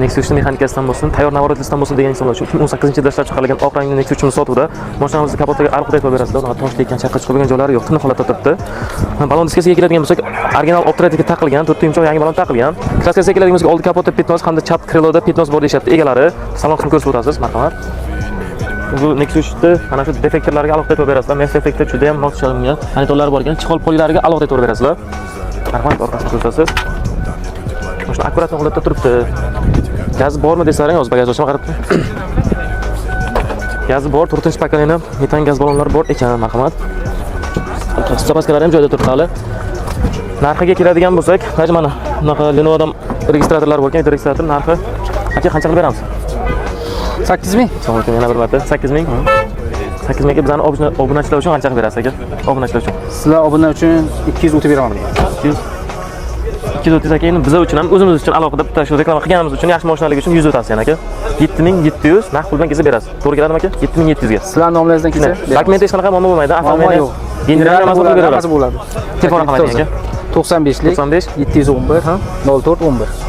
Nexia 3 mexanikasidan bo'lsin, tayyor наворот lisidan bo'lsin degan insonlar uchun 2018 yilda ishlab chiqarilgan oq rangli Nexia 3 sotuvda. Mashinamizni kapotiga aniq e'tibor berasizlar. Unaqa tosh tekkan, chaqqa chiqib bo'lgan joylari yo'q, tiniq holatda turibdi. Balon diskasiga keladigan bo'lsak, original Optretika taqilgan, to'rtta yumshoq yangi balon taqilgan. Краска siga keladigan bo'lsak, oldi kapotda пятно si hamda chap крыло da пятно si bor deyishyapti egalari. Salon qismini ko'rsatib o'tasiz, marhamat. Bu Nexia 3 mana shu defektorlarga alohida e'tibor berasizlar. Mesh defektor juda ham mos tushadigan monitorlari bor ekan. Чехол polilariga alohida e'tibor berasizlar. Marhamat, orqasini ko'rsatasiz. Mashina аккуратный holatda turibdi. Gazi bormi desalaring, hozir bagaj ochaman, qarab turing. Gazi bor, 4 поколение metan gaz ballonlari bor ekan, marhamat. Запаска lari ham joyida turibdi hali. Narxiga keladigan bo'lsak, даже mana bunaqa Lenovodan registratorlar bor ekan, registrator narxi aka qancha qilib beramiz? 8000. Assalomu alaykum yana bir marta. 8000. 8000 ga bizani obunachilar uchun qancha qilib berasiz, aka? Obunachilar uchun. Sizlar obuna uchun 230 beraman. 200, 230, aka, endi biza uchun ham, o'zimiz uchun alohida bitta shu reklama qilganimiz uchun, yaxshi mashinaligi uchun 100 o'tasiz yana, aka. 7700 naqd pul bilan kelsa berasiz. To'g'ri keladimi, aka? 7700 ga. Sizlar nomlaringizdan kelsa. Dokumentda hech qanaqa muammo bo'lmaydi. Muammo Оформление, yo'q. Генеральный hammasi qilib Hammasi beraverasiz. bo'ladi. Telefon raqami ayting, aka. 95lik 95 711 04 11.